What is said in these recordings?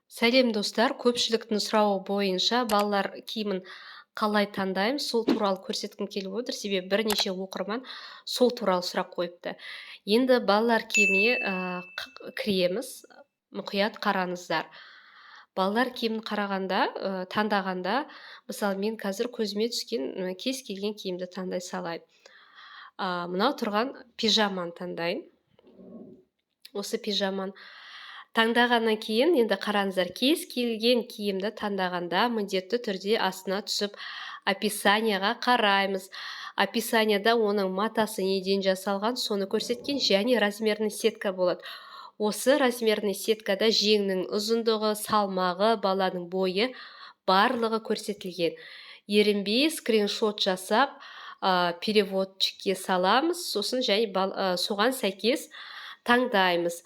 Сәлем, достар! Көпшіліктің сұрауы бойынша балалар киімін қалай таңдаймыз, сол туралы көрсеткім келіп отыр, себебі бірнеше оқырман сол туралы сұрақ қойыпты. Енді балалар киіміне кіреміз. Мұқият қараңыздар. Балалар киімін қарағанда, таңдағанда, мысалы, мен қазір көзіме түскен кез келген киімді таңдай салайын. Мынау тұрған пижаманы таңдайын. Осы пижаманы таңдағаннан кейін енді қараңыздар, кез келген киімді таңдағанда міндетті түрде астына түсіп описанияға қараймыз. Описанияда оның матасы неден жасалған, соны көрсеткен және размерный сетка болады. Осы размерный сеткада жеңнің ұзындығы, салмағы, баланың бойы барлығы көрсетілген. Ерінбей скриншот жасап, переводчикке саламыз, сосын және соған сәйкес таңдаймыз.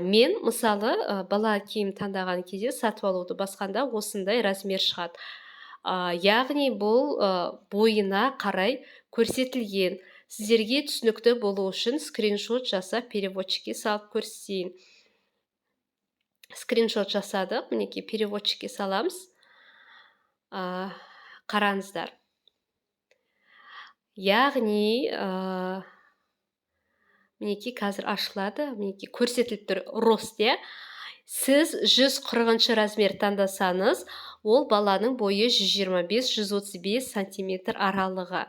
Мен, мысалы, бала киім таңдаған кезде сатып алуды басқанда осындай размер шығады. Яғни бұл бойына қарай көрсетілген. Сіздерге түсінікті болу үшін скриншот жасап переводчикке салып көрсетейін. Скриншот жасадық, мінекей, переводчикке саламыз. Қараңыздар. Яғни, мінекей, қазір ашылады, мінекей, көрсетіліп тұр рост, иә. Сіз 140 размер таңдасаңыз, ол баланың бойы 125-135 сантиметр аралығы.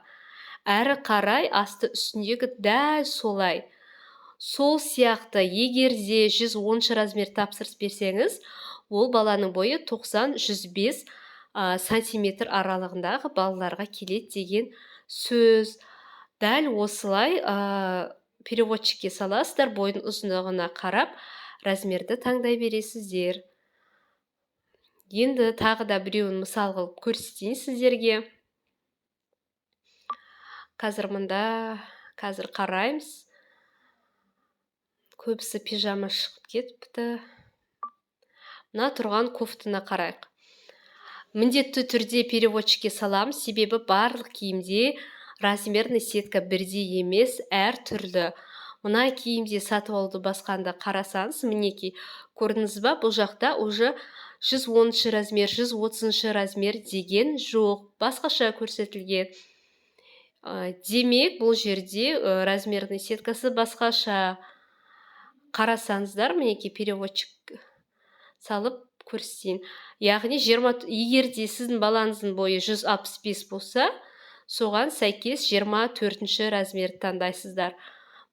Әрі қарай асты үстіндегі дәл солай. Сол сияқты, егер де 110 размер тапсырыс берсеңіз, ол баланың бойы 90-105 сантиметр аралығындағы балаларға келеді деген сөз. Дәл осылай переводчикке саласыздар, бойдың ұзындығына қарап размерді таңдай бересіздер. Енді тағы да біреуін мысал қылып көрсетейін сіздерге. Қазір мында қазір қараймыз. Көбісі пижама шығып кетіпті. Мына тұрған кофтаны қарайық. Міндетті түрде переводчикке саламыз, себебі барлық киімде размерный сетка бірдей емес, әртүрлі. Мына киімде сатып алуды басқанда қарасаңыз, мінекей, көрдіңіз ба, бұл жақта уже 110 размер, 130 размер деген жоқ, басқаша көрсетілген. Демек, бұл жерде размерный сеткасы басқаша. Қарасаңыздар, мінекей, переводчик салып көрсетейін. Яғни 20, егер де сіздің балаңыздың бойы 165 болса, соған сәйкес 24 размерді таңдайсыздар.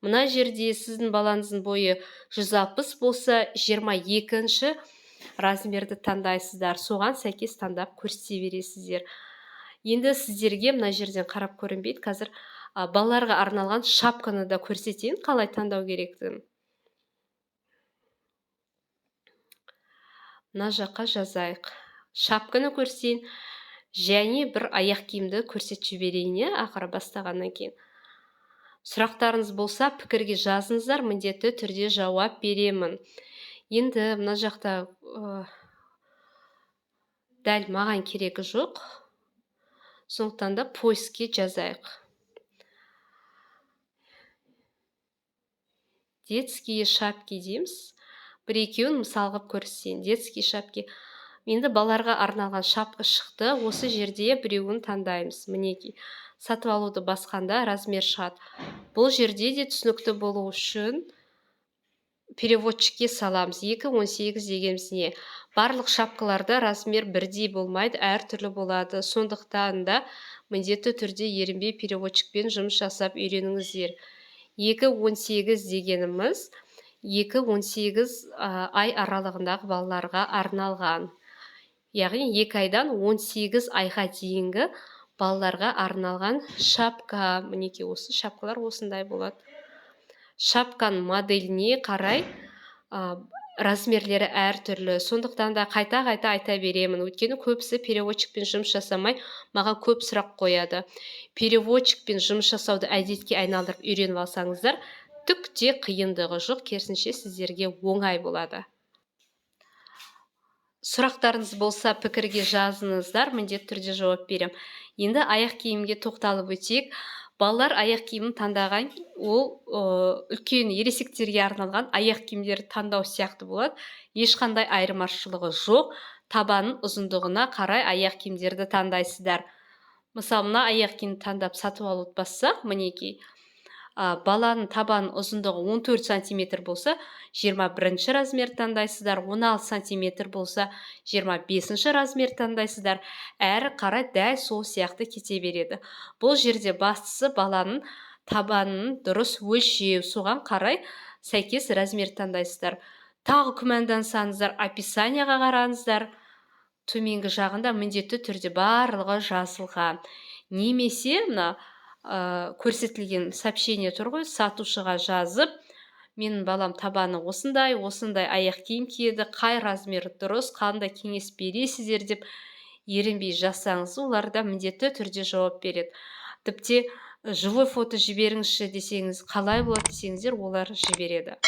Мына жерде сіздің балаңыздың бойы 160 болса, 22 размерді таңдайсыздар. Соған сәйкес таңдап көрсете бересіздер. Енді сіздерге мына жерден қарап көрінбейді. Қазір балаларға арналған шапканы да көрсетейін, қалай таңдау керектігін. Мына жаққа жазайық. Шапканы көрсетейін және бір аяқ киімді көрсетіп жіберейін, иә, ақыры бастағаннан кейін. Сұрақтарыңыз болса, пікірге жазыңыздар, міндетті түрде жауап беремін. Енді мына жақта дәл маған керегі жоқ. Сондықтан да поискке жазайық. Детские шапки дейміз. Бір екеуін мысал қылып көрсетейін. Детские шапки. Енді балаларға арналған шапка шықты. Осы жерде біреуін таңдаймыз. Мінекей, сатып алуды басқанда размер шығады. Бұл жерде де түсінікті болу үшін переводчикке саламыз. 2.18 дегеніміз не? Барлық шапкаларда размер бірдей болмайды, әртүрлі болады. Сондықтан да міндетті түрде ерінбей переводчикпен жұмыс жасап үйреніңіздер. 2.18 дегеніміз 2.18 ай аралығындағы балаларға арналған. Яғни 2 айдан 18 айға дейінгі балаларға арналған шапка. Мінекей, осы шапкалар осындай болады. Шапканың моделіне қарай размерлері әртүрлі. Сондықтан да қайта-қайта айта беремін. Өйткені көбісі переводчикпен жұмыс жасамай, маған көп сұрақ қояды. Переводчикпен жұмыс жасауды әдетке айналдырып үйреніп алсаңыздар, түк те қиындығы жоқ, керісінше сіздерге оңай болады. Сұрақтарыңыз болса, пікірге жазыңыздар, міндетті түрде жауап беремін. Енді аяқ киімге тоқталып өтейік. Балалар аяқ киімін таңдаған ол үлкен ересектерге арналған аяқ киімдерді таңдау сияқты болады, ешқандай айырмашылығы жоқ. Табанның ұзындығына қарай аяқ киімдерді таңдайсыздар. Мысалы, мына аяқ киімді таңдап, сатып алуды бассақ, мінекей, баланың табан ұзындығы 14 сантиметр болса, 21 размер таңдайсыздар, 16 сантиметр болса, 25 размер таңдайсыздар. Әрі қарай дәл сол сияқты кете береді. Бұл жерде бастысы баланың табанын дұрыс өлшеу, соған қарай сәйкес размер таңдайсыздар. Тағы күмәндансаңыздар, описание ға қараңыздар, төменгі жағында міндетті түрде барлығы жазылған. Немесе мына көрсетілген сообщение тұр ғой, сатушыға жазып: «Менің балам табаны осындай осындай аяқ киім киеді, қай размер дұрыс, қандай кеңес бересіздер?» деп ерінбей жазсаңыз, олар да міндетті түрде жауап береді. Тіпті «Живой фото жіберіңізші» десеңіз, қалай болады десеңіздер, олар жібереді.